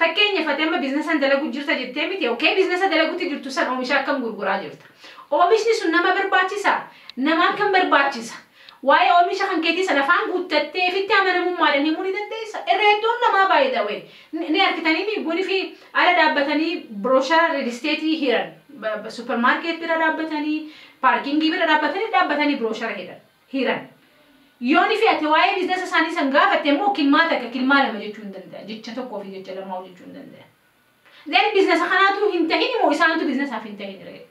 Fakkeenyaaf ati amma biizinasaan dalaguu jirta jettee miti, okay, biizinasa dalaguutti jirtu san oomisha akkam gurguraa jirta? Oomishni sun nama barbaachisa? Nama akkam barbaachisa? Waa'ee oomisha kan keetii sana afaan guuttattee ofitti amanamummaadhaan himuu ni dandeessa? Irra hedduun namaa baay'ee ni argitanii miiguunii fi ala dhaabbatanii brochure real estate hiran, supermarket bira dhaabbatanii, parkingii bira dhaabbatanii brochure hiran. Yooni fi ati waa'ee biizinasa isaanii san gaafatte immoo kilmaa takka, kilmaa lama jechuu hin danda'an, jecha tokkoo fi jecha lamaa jechuu hin danda'an. Then biizinasa kanaatu hin tahin immoo isaantu biizinasaaf hin tahin ree.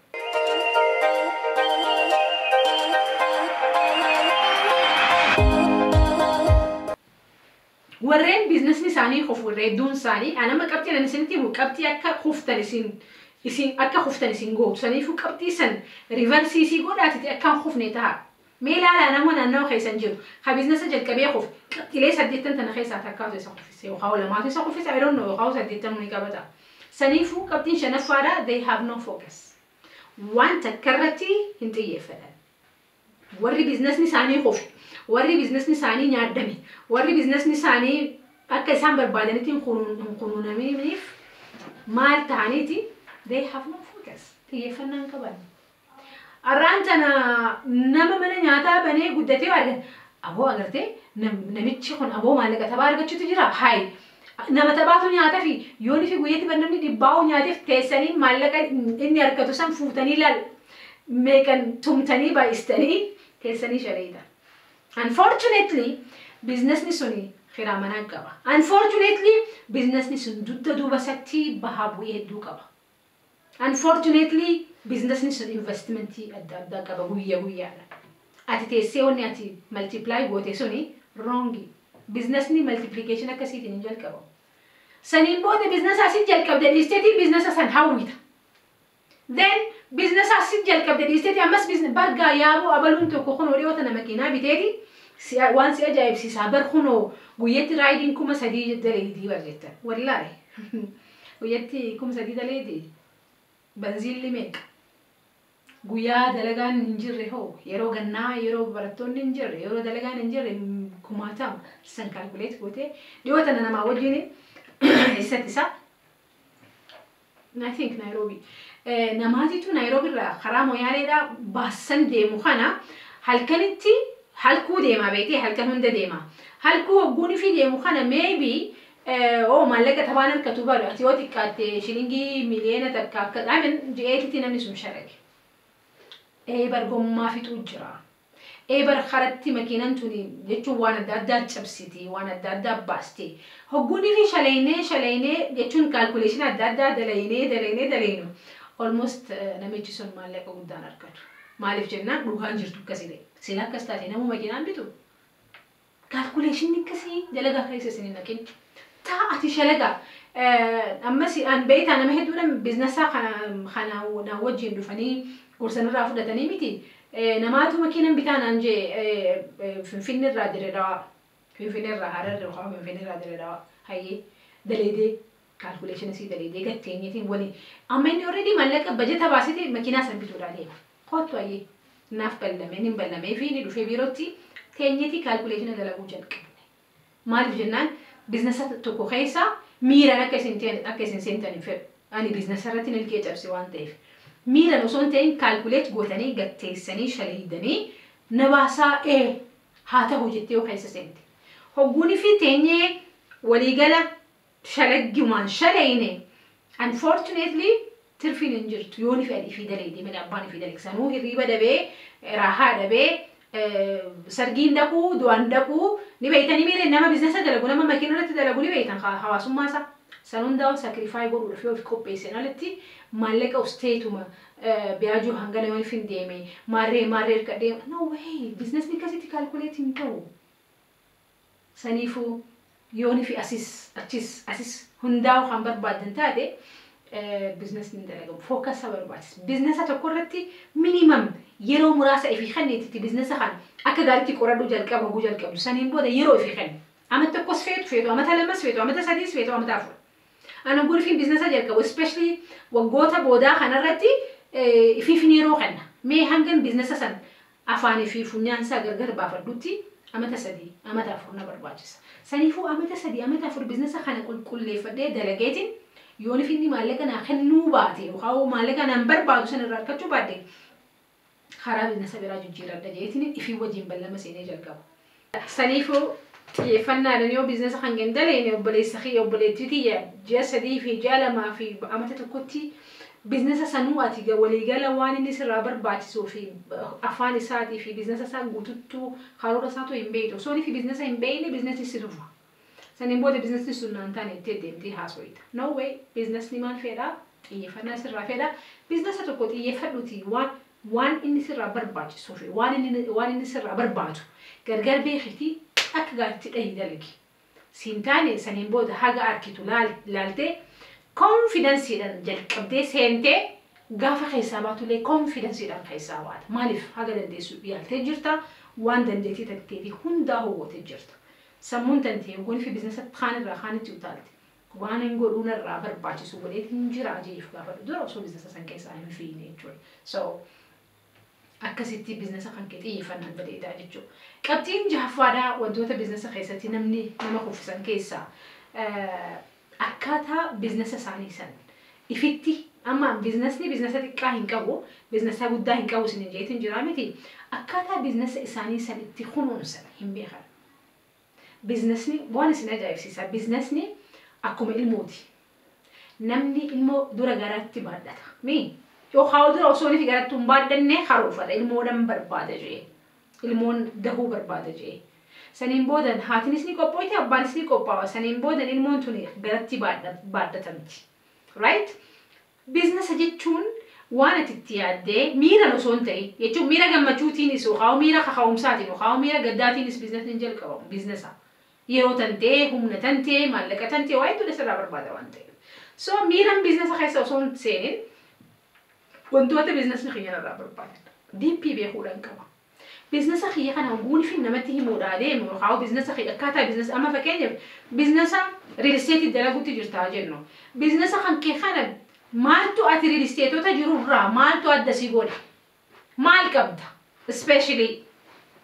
Warreen biizinasni isaanii kufu irra hedduun isaanii anama qabxii ani isinitti himu qabxii akka kuftan isin akka kuftan isin gootu saniifuu qabxii san reverse godhaatiti akka hin kufne ta'a. Mee ilaalaa, nama naannawa keessan jiru ka biizinasa jalqabee kufe qabxiilee 80 tana keessaa takkaatu isa kuffise yookaan lamaatu isa kuffise, I don't know, yookaan 80 ni qabata. Saniifuu qabxiin shanaffaadha, they have no focus. Waan takka irratti hin xiyyeeffatan. Warri biizinasni isaanii kufe, warri biizinasni isaanii nyaaddame, warri biizinasni isaanii akka isaan barbaadanitti hin kunuunaminiif maal ta'aniiti? They have no focus. Xiyyeeffannaa hin qaban. Arraan tana nama mana nyaataa banee guddatee argan. Aboo agartee, namichi kun aboo maallaqa taphaa argachuutu jira. Hayi, nama taphaatu nyaata fi yooni fi guyyaatti namni dhibbaa'u nyaateef teessanii maallaqa inni argatu san fuutanii laal meeqan tumtanii baay'istanii teessanii shaleeta. Unfortunately, biizinasni suni kiraa manaa qaba. Unfortunately, biizinasni sun dugda duuba isaatti bahaa bu'ee hedduu qaba. Unfortunately, biizinasni sun investmentii adda addaa qaba guyyaa guyyaadha. Ati teessee wanni ati multiply goote suni wrongi. Biizinasni multiplication akkasiitiin hin jalqabamu. Saniin booda biizinasa asit jalqabde dhiisteetii biizinasa san hawwita. Then biizinasa asit jalqabde dhiisteetii ammas bargaa yaaboo abaluun tokko kunoo dhiyoota nama makiinaa biteeti waan si ajaa'ibsiisaa bar kunoo guyyatti raaydiin 3000 daleedii bar jettan. Wallaahi, guyyatti 3000 daleedii, banziilli meeqa? Guyyaa dalagaan hin jirre hoo, yeroo gannaa, yeroo barattoonni hin jirre, yeroo dalagaan hin jirre, kumaatama san calculate gootee dhiyoota namaa wajjin eessatti isaa, I think Nairobi. Namaatitu Nairobi irraa karaa Moyaaleedhaa baasan deemu kana halkanitti halkuu deema beetee, halkan hunda deema. Halkuu hogguun fi deemu kana maybe oo maallaqa taphaan harkatu baru ati yoo xiqqaatte shilingii 1 miliyoona akka I mean ji'eetitti namni sun sharage. Ee bar gommaa fixuu jira. Ee bar karatti makiinan tuni jechuun waan adda addaa cabsiti, waan adda addaa baasti. Hogguunii fi shalaynee shalaynee jechuun calculation adda addaa dalaynee dalaynee dalaynu. Almost namichi sun maallaqa guddaan argatu. Maaliif jennaan dhugaan jirtu akkasii. Sila akkas taate namuu makiinaan bitu. Calculationni akkasii dalagaa keessa isin hin naqin. Taa ati shalagaa. Ammas an beektaa nama hedduudhaan biiznasaa kana na wajjin dhufanii gorsanirraa fudhatanii miti. Namaatu makiinan bitaa naan jee Finfinneerraa Dirree Dawaa. Finfinneerraa Harar yookaan Finfinneerraa Dirree Dawaa. Hayyee, daleedee calculationa sii daleedee gatteenyeetiin waliin. Amma inni already maallaqa bajeta baasite makiinaa san bituudhaa deema. Kottu hayyee, naaf ballamee nin ballamee fi ni dhufee biirootti teenyeetii calculationa dalaguu jalqabne. Maaliif jennaan biizinasa tokko keessa miiraan akka isin seentan hin fedhu. Ani biizinasa irratti nilkee cabse waan ta'eef. Miiraan osoo hin ta'in calculate gootanii gatteessanii shalaydanii na baasaa ee haa ta'u jettee yoo keessa seente. Hogguunii fi teenyee waliigala shalaggumaan shalayne, unfortunately tirfiin hin jirtu yoon fi adii fi daleedee malee abbaan fi daleeg sanuu hirriiba dhabee, raahaa dhabee, sargiin dhaquu, du'aan dhaquu ni beeytanii miiree nama biizinasa dalagu, nama makiina irratti dalagu ni beeytan hawaasummaa isaa. San hundaa'u sacrifice godhuudhaaf yoo of qopheessan alatti maallaqa usteetuma biyaajuu hangana yoo hin deeme maarree maarree hirkadhee, no way, biizinasni akkasitti calculate hin ta'u. Saniifuu yooni fi asis achis asis hundaa'u kan barbaaddan taate biizinasni hin dalagamu. Focusa barbaachisa. Biizinasa tokko irratti minimum yeroo muraasa ifii kenneetitti biizinasa kana akka gaariitti qoradhuu jalqaba hoguu jalqabdu. Saniin booda yeroo ifii kennu. Amata tokkos feetu feetu, amata lamas feetu, amata sadiis feetu, amata afur. Ana gurfiin biizinasa jalqabu especially waggoota boodaa kanarratti ifiifin yeroo kenna. Mee hangan biizinasa san afaanii fi funyaan isaa gargar baafadhutti Amata 3, amata 4 na barbaachisa. Saniifuu amata 3, amata 4 biizinasa kana qulqulleeffadhee dalageetiin yoon inni maallaqa naa kennuu baate yookaan maallaqa naan barbaadu san irraa argachuu baadde karaa biizinasa biraa jijjiiradha jeetiin ifii wajjin ballama seenee jalqaba. Saniifuu xiyyeeffannaadhaan yoo biizinasa kan hin daleene, obboleessa kiyya, obboleettii tiyya, ji'a 3 fi ji'a 2 fi amata 1tti biizinasa sanuu ati waliigala waan inni sirraa barbaachisuu fi afaan isaatii fi biizinasa isaa guututtuu karoora isaatu hin beektu. Osoo inni fi biizinasa hin beekne biizinasni si tufa. Saniin booda biizinasni sun naan taane itti deemtee haasoyita. No way, biizinasni maal fedhaa? Xiyyeeffannaa sirraa fedhaa. Biizinasa tokko xiyyeeffadhuuti waan inni sirraa barbaachisuu fi waan inni sirraa barbaadu gargar beekitii akka gaariitti dhahii dalagi. Siin taane saniin booda haga arkitu laaltee konfidensiidhaan jalqabdee seentee gaafa keessaa baatullee konfidensiidhaan keessaa baata. Maaliif? Haga dandeessu yaaltee jirta, waan dandeettii tanteetii hundaa hawwatee jirta. Sammuun tantee gooni fi biizinasa kaan irraa kaanitti utaalte. Waan hin godhuun irraa barbaachisu godhee hin jira jeef gaafa dura osoo biizinasa san keessaa hin fiine jechuudha. So akkasitti biizinasa kan kee xiyyeeffannaan bareedaa jechuudha. Qabxiin jahaffaadhaa wantoota biizinasa keessatti namni nama kuffisan keessaa akkaataa biizinasa isaanii san ifitti amma biizinasni biizinasa xiqqaa hin qabu, biizinasa guddaa hin qabu isin jeetiin jira miti, akkaataa biizinasa isaanii san itti kunuunsan hin beekan. Biizinasni waan isin ajaa'ibsiisa. Biizinasni akkuma ilmooti. Namni ilmoo dura garatti baadhata. Mi? Yookaan dura osoo inni garatti hin baadhanne karoorfata. Ilmoodhaan barbaada jee. Ilmoon dahuu barbaada jee. Saniin boodan haatinis ni qophooyti, abbaanis ni qophaa'a. Saniin boodan ilmoon tuni garatti baadhatamti. Right? Biizinasa jechuun waan ati itti yaaddee miira osoo hin ta'in jechuun miira gammachuutiinis yookaan miira kaka'umsaatiin yookaan miira gaddaatiinis biizinasni hin jalqabamu. Biizinasa. Yeroo tantee, humna tantee, maallaqa tantee waa hedduudha sirraa barbaada waan ta'eef. So miiraan biizinasa keessa osoo hin seenin wantoota biizinasni kiyya irraa barbaadan. DP beekuudhaan qaba. Biizinasa kiyya kana guuni fi namatti himuudhaa deemu yookaan biizinasa kiyya akkaataa biizinasa amma fakkeenyaaf biizinasa real estate dalaguutti jirtaa jennu. Biizinasa kan kee kana maaltu ati real estateota jirurraa maaltu adda si godha? Maal qabda? Especially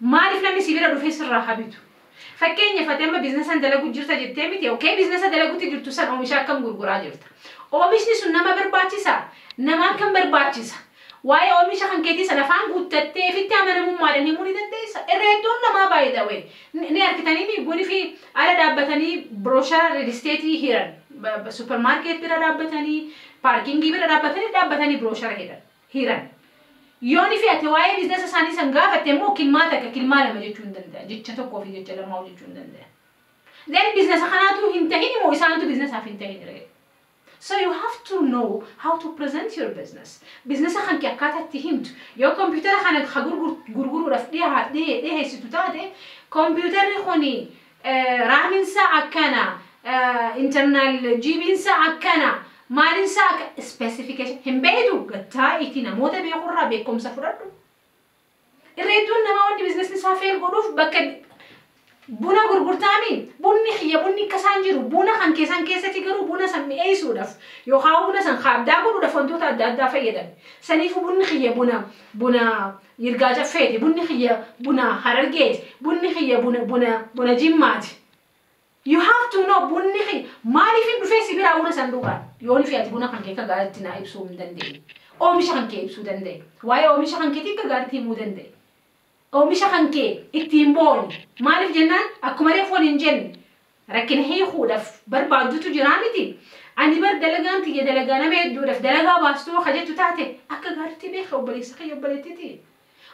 maaliif namni si bira dhufee sirraa habitu? Fakkeenyaaf ati amma biizinasaan dalaguu jirta jettee miti, okay, biizinasa dalaguutti jirtu san oomisha akkam gurguraa jirta? Oomishni sun nama barbaachisa? Nama akkam barbaachisa? Waa'ee oomisha kan keetii sana afaan guuttattee ofitti amanamummaadhaan himuu ni dandeessa. Irra hedduun namaa baay'ee dhawee. Ni argitanii guni fi ala dhaabbatanii brochure real estate hiran. Supermarket bira dhaabbatanii, parkingii bira dhaabbatanii brochure hiran. Yooni fi ati waa'ee biizinasa isaanii san gaafatte immoo kilmaa 1, kilmaa 2 jechuu hin danda'a. Jecha 1 fi jecha 2 jechuu hin danda'a. Then biizinasa kanaatu hin tahin immoo isaantu biizinasaaf hin tahin ree. So you have to know how to present your business. Biizinasa kan kee akkaataa itti himtu. Yoo kompiitara kana gurguruudhaaf dhiyeessitu taate, kompiitarri kuni RAMinsaa akkana, internal GBinsaa akkana, maalinsaa akka specification hin beektu gattaa itti namoota beekurraa beekumsa fudhadhu. Irra hedduun namaa wanti biizinasni isaa fail godhuuf bakka buna gurgurtaami, bunni kiyya bunni akka isaan jiru buna kan keessan keessatti garuu buna san mi'eessuudhaaf yookaan buna san kaabdaa godhuudhaaf wantoota adda addaa fayyadame. Saniifuu bunni kiyya buna Yirgaa Caffeeti, bunni kiyya buna Harargeeti, bunni kiyya buna Jimmaati. You have to know bunni kiyya maaliif hin dhufee si biraa buna san dhugaan yoon fi ati buna kan kee akka gaariitti naa ibsuu hin dandeenye. Oomisha kan kee ibsuu danda'e. Waa'ee oomisha kan keetii akka gaariitti himuu danda'e. Oomisha kan kee ittiin booni. Maaliif jennaan akkuma reefu waliin jenne rakkina hiikuudhaaf barbaaddutu jira miti. Ani bar dalagaan tiyya dalagaa nama hedduudhaaf dalagaa baastuu akka jettu taate akka gaariitti beeka obboleessa kiyya, obboleettiiti.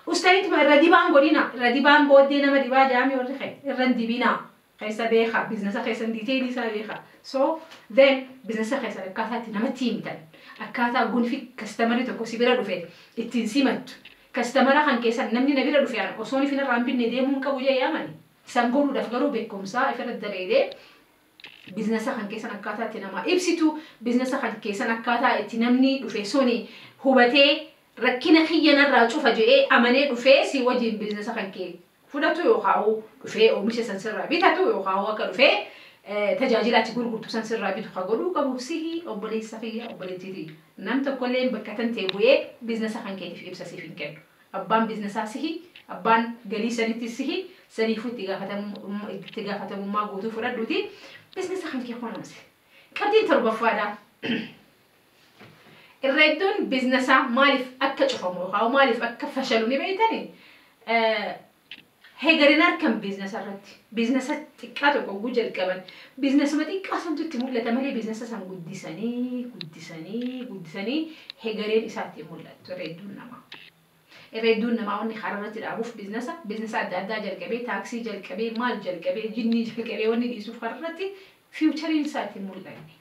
Ustaaniituma irra dibaan godhina. Irra dibaan booddee nama dibaa jaamii warri kee irra hin dibinaa. Keessa beeka biizinasa keessan detailii isaa beeka. So then biizinasa keessan akkaataa itti namatti himtan, akkaataa gunfi customerri tokko si bira dhufe ittiin simattu. Customera kan keessan namni na bira dhufe osoo inni irraa hin binne deemuu hin qabu jee yaamani. San godhuudhaaf garuu beekumsaa ifirra daleedee biizinasa kan keessan akkaataa itti namaa ibsitu, biizinasa kan keessan akkaataa itti namni dhufe suni hubatee rakkina kiyya narraa cufa jedhee amanee dhufee si wajjin biizinasa kan kee fudhatu yookaan dhufee oomisha san sirraa bitatu yookaan akka dhufee tajaajila ati gurgurtu san sirraa bitu ka godhuu qabu sihi, obboleessa kiyya, obboleettiiti. Nam tokkollee bakka tan ta'e bu'ee biizinasa kan keetiif ibsa siif hin kennu. Abbaan biizinasaa sihi, abbaan galii sanitti sihi, Saniifuu itti gaafatamummaa guutuu fudhadhuuti biizinasa kan kee kunuunsi. Qabxiin torbaffaadha. Irra hedduun biizinasaa maaliif akka cufamu yookaan maaliif akka fashalu ni beektani? Heegarin harkan biizinasa irratti. Biizinasa xiqqaa tokko hogguu jalqaban biizinasuma xiqqaa santu itti mul'ata malee biizinasa san guddisanii guddisanii guddisanii heegareen isaatti mul'atu irra hedduun namaa. Irra hedduun namaa wanni karaa irratti dhaabuuf biizinasa adda addaa jalqabee, taaksii jalqabee, maal jalqabee, jinnii jalqabee wanni dhiisuuf karaa irratti futureiin isaa itti mul'anne.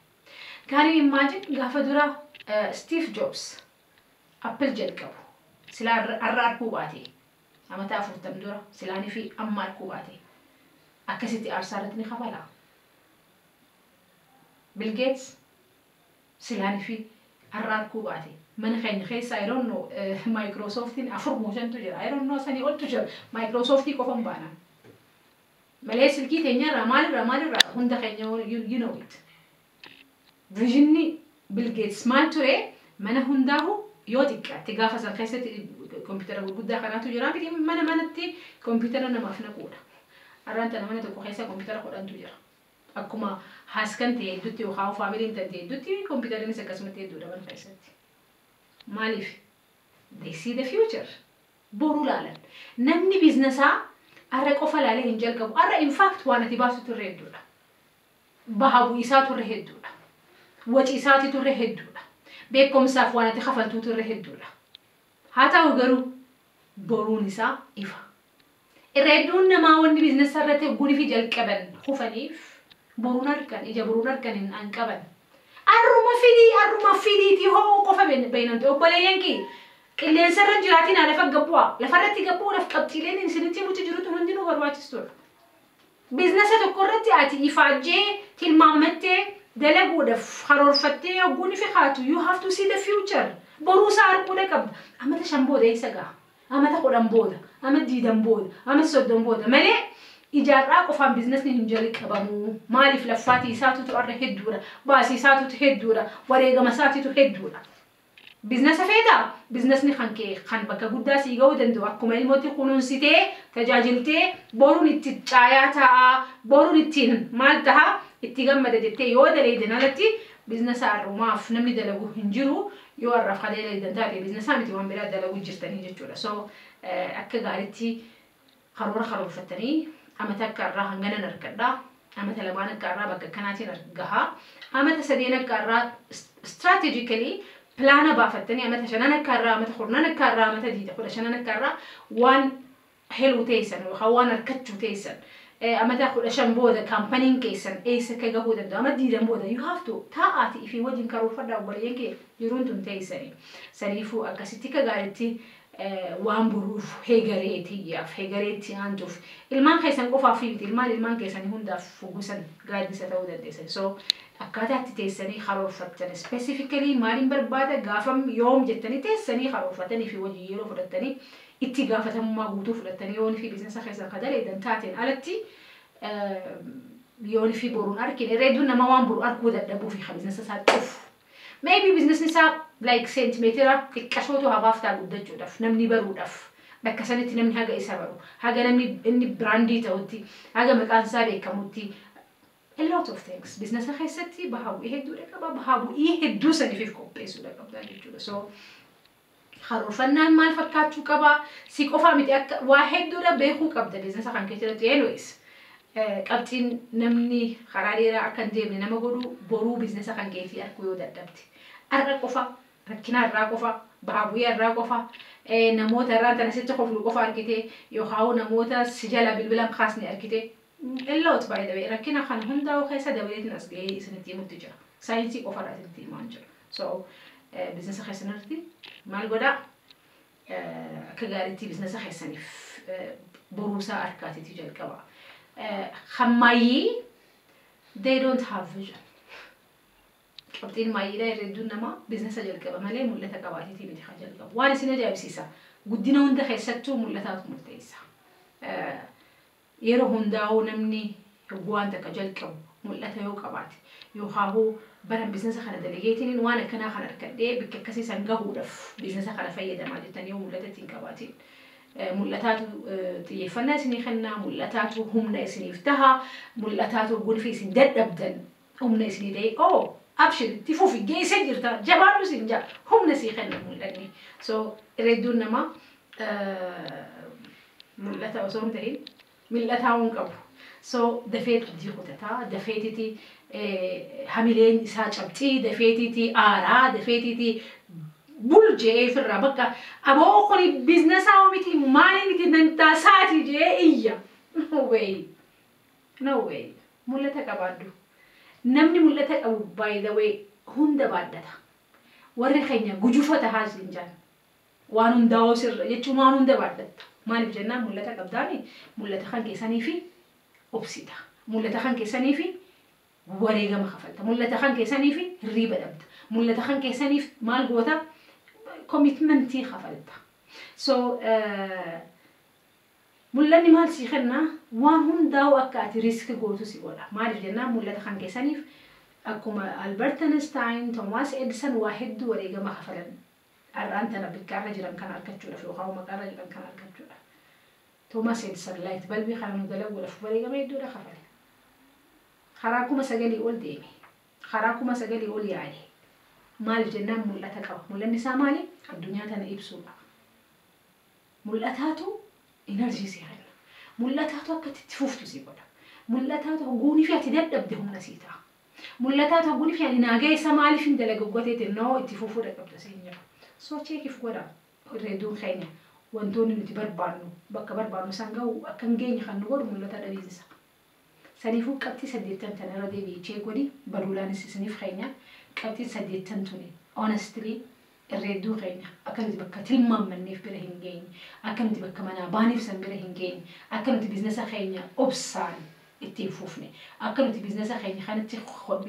Can you imagine gaafa dura Steve Jobs Apple jalqabu silaa har'a arguu baate, amata 40 dura silaanii fi amma arguu baate, akkasitti aarsaa irratti ni kafala. Bill Gates silaanii fi har'a arguu baate, mana keenya keessa, I don't know, Microsoftiin afur mooshantu jira, I don't know, sanii oltu jira. Microsoftii qofa hin baanaan malee silkii teenyarraa maalirraa maalirraa hunda keenya, you know it. Visionni Bill Gates maal ture? Mana hundaahu yoo xiqqaatti gaafa san keessatti kompiitara gurguddaa kanaatu jira miti, mana manatti kompiitara namaaf naquudha. Har'aan tana mana tokko keessa kompiitara 10tu jira. Akkuma haaskan ta'e hedduutti yookaan faamiliin ta'e hedduutti kompiitarrinis akkasumatti hedduudha mana keessatti. Maaliif? They see the future. Boruu laalan. Namni biizinasaa har'a qofa laalee hin jalqabu. Har'a in fact waan ati baasu turre hedduudha. Baha bu'isaa turre hedduudha. Waci isaati turre hedduudha. Beekumsaaf waan ati kafaltuu turre hedduudha. Haa ta'u garuu boruun isaa ifa. Irra hedduun namaa wanni biizinasa irratti gurii fi jalqaban kufaniif boruun harkan ija boruun harkan hin qaban. Arruma fidii, arruma fidiitii hoo qofa beeynamte. Obboleeyyan kee, qilleensa irra jiraatiin lafa gabbu'a. Lafarratti gabbu'uudhaaf qabxiileen isinitti himutti jirutu hundinuu barbaachistuudha. Biizinasa tokko irratti ati ifaajjee tilmaammattee dalaguudhaaf karoorfattee hogguun fi haatu, you have to see the future. Boruu isaa arguudha qabda. Amata 5 booda eessa gaha? Amata 10 booda, amata 20 booda, amata 30 booda malee ijaarraa qofaan biizinasni hin jalqabamu. Maaliif? Laffaatii isaatutu arra hedduudha. Baasii isaatutu hedduudha. Wareegama isaatitu hedduudha. Biizinasa feetaa? Biizinasni kan kee kan bakka guddaa sii ga'uu danda'u akkuma ilmootti kunuunsitee tajaajiltee boruun itti caayaa ta'a, boruun ittiin maal ta'a, itti gammada jettee yoo daleeydan alatti biizinasa har'umaaf namni dalagu hin jiru. Yoo har'aaf kan daleeydan taate biizinasaa miti, waan biraa dalagu jirtanii jechuudha. So akka gaariitti karoora karoorfattanii, amata akka irraa hanganan argadhaa, amata lamaan akka irraa bakka akkanaatiin gahaa, amata sadeen akka irraa strategically plana baafattanii, amata shanan akka irraa, amata 10 akka irraa, amata 15 akka irraa waan heluu teessan yookaan waan harkachuu teessan, amata 15 booda kaampaniin keessan eessa akka gahuu danda'u, amata 20 booda, you have to taa'aati ifii wajjin karoorfadhaa. Obboleeyyan kee, jiruun tun teessanii. Saniifuu akkasitti akka gaariitti waan boruuf heegaree tiyyaaf, heegareetti aantuuf, ilmaan keessan qofaaf miti, ilmaan ilmaan keessanii hundaaf fuggisan gaaddisa ta'uu dandeessan. So akkaataa itti teessanii karoorfattan, specifically maaliin barbaada, gaafam, yoom jettanii teessanii karoorfatanii fi wajjin yeroo fudhattanii itti gaafatamummaa guutuu fudhattanii yoon fi biizinasa keessan ka daleedan taateen alatti, yoon fi boruun argine, hedduun nama waan boru arguu dadhabuu fi biizinasa isaa dhufu. Maybe biizinasni isaa like seentimeetira xiqqashootu hafaaf ta'a guddachuudhaaf, namni baruudhaaf, bakka sanitti namni haga isa baru, haga namni inni brandii ta'utti, haga maqaan isaa beekamutti, a lot of things. Biizinasa keessatti bahaa bu'ii hedduudha qaba, bahaa bu'ii hedduu saniif qopheessuudha qabda jechuudha. So karoorfannaan maal fakkaachuu qaba? Si qofaa miti, akka waa hedduudha beekuu qabda biizinasa kan keessatti. Anyways, qabxiin namni karaa dheeraa akka hin deemne nama godhu boruu biizinasa kan keetii arguu yoo dadhabde. Har'a qofa, rakkina irraa qofa, bahaa bu'ii irraa qofa, namoota irraa tana sitti koflu qofa argite yookaan namoota si jala bilbilan kaasne argite. A lot, by the way, rakkina kana hundaa'u keessa dabaleetiin as gahee isinitti himutti jira. Saayinsii qofarraa isinitti himaa jira. So biizinasa keessan irratti maal godhaa? Akka gaariitti biizinasa keessaniif boruusaa harkaatiitu jalqaba. Hammayyii, they don't have vision. Qabxiin maayyiidhaa, irra hedduun namaa biizinasa jalqaba malee mul'ata qabaatiitii miti kan jalqabu. Waan isin ajaa'ibsiisa. Guddina hunda keessattuu mul'ataatu murteessa. Yeroo hundaa'uu namni waan takka jalqabu mul'ata yoo qabaate yookaan baran biizinasa kana dalageetiin waan akkanaa kana argadhee bakka akkasii san gahuudhaaf biizinasa kana fayyadamaa jettanii yoo mul'ata ittiin qabaatiin Mul'ataatu xiyyeeffannaa isinii kennaa, mul'ataatu humna isiniif taha, mul'ataatu gunfi isin dadhabdan humna isinii ta'e, oo abshir, itti fufi, geessee jirta, jabaadhu isin jaa, humna sii kenna mul'anni. So hedduun namaa mul'ata osoo hin ta'in mil'ataa hin qabu. So dafeet abdii kutataa, dafeetiti hamileen isaa cabxii, dafeetiti aaraa, dafeetiti bul je'ee ofirraa bakka aboo kuni businessaa miti, maali miti, nantaasaati je'ee iyya. No way. No way. Mul'ata qabaadhu. Namni mul'ata qabu, by the way, hunda baadhata. Warri keenya gujufa tahaa isin jaan. Waan hundaa'oo sirra jechuun waan hunda baadhatta. Maaliif jennaan, mul'ata qabdaani, mul'ata kan keessanii fi obsita. Mul'ata kan keessanii fi wareegama kafalta. Mul'ata kan keessanii fi hirriiba dhabda. Mul'ata kan keessaniif maal goota? Commitmentii kafalta. So mul'anni maal sii kennaa? Waan hundaa'u akka ati risk gootu si godha. Maaliif jennaan, mul'ata kan keessaniif akkuma Albert Einstein, Thomas Edison waa hedduu wareegama kafalan. Har'aan tana bikkaarra jiran kan argachuudhaaf yookaan maqaarra jiran kan argachuudhaaf. Thomas Edison light bulbii kana nu dalaguudhaaf wareegama hedduudha kafale. Karaa 9,000 ol deeme. Karaa 9,000 ol yaale. Maaliif jennaan, mul'ata qaba. Mul'anni isaa maali? Addunyaa tana ibsuudha. Mul'ataatu energy si kenna. Mul'ataatu akka itti fuftu si godha. Mul'ataatu guunii fi ati dadhabde humna sii ta'a. Mul'ataatu guunii fi ani naagee isa maaliif hin dalagu goteeti noo itti fufuudha qabda siin jedha. So checkiif godha. Hedduun keenya wantoonni nuti barbaannu bakka barbaannu isaan gahu akka hin geenye kan nu godhu mul'ata dhabiinsa. Saniifuu qabxii 8 tana irra deebi'ee check godhi, baduulaanis isiniif keenya. Qabxii 8 tuni honestly irra hedduu keenya akka nuti bakka tilmaammanneef bira hin geenye, akka nuti bakka manaa baaniif san bira hin geenye, akka nuti businessa keenya obsaan ittiin fufne, akka nuti businessa keenya kanatti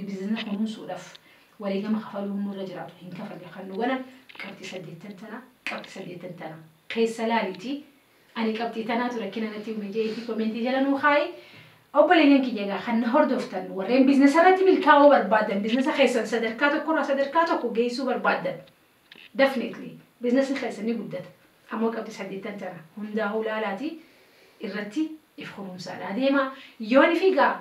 businessa kunuunsuudhaaf wareegama kafaluu nurra jiraatu hin kafalle kan nu godhan qabxii 8 tana. Qabxii 8 tana keessa laalitii, ani qabxii tanaatu rakkina natti uume jeetii commentii jala nuu kaayi. Obboleeyyan kiyya egaa kan na hordoftan, warreen businessa irratti milkaa'uu barbaadan, businessa keessan sadarkaa tokkorraa sadarkaa tokko geessuu barbaadan, definitely businessni keessan ni guddata. Ammoo qabxii 8 tana hundaa'uu laalaati irratti if kunuunsaadha deema. Yoon fiigaa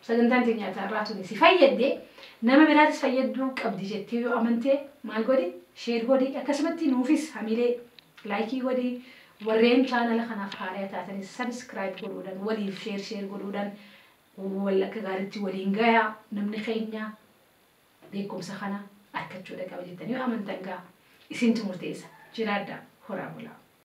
sagantaan teenya irraa tuni si fayyadde, nama biraatis fayyaduu qabdi jettee yoo amantee, maal godhi? Share godhi. Akkasumatti nuufis hamilee likeii godhi. Warreen channela kanaaf haaraa taatanis subscribe godhuudhaan waliif share share godhuudhaan wal akka gaariitti waliin gayaa. Namni keenya beekumsa kana argachuudha qaba jettanii yoo amantan gaa isintu murteessa. Jiraadhaa, horaa bulaa.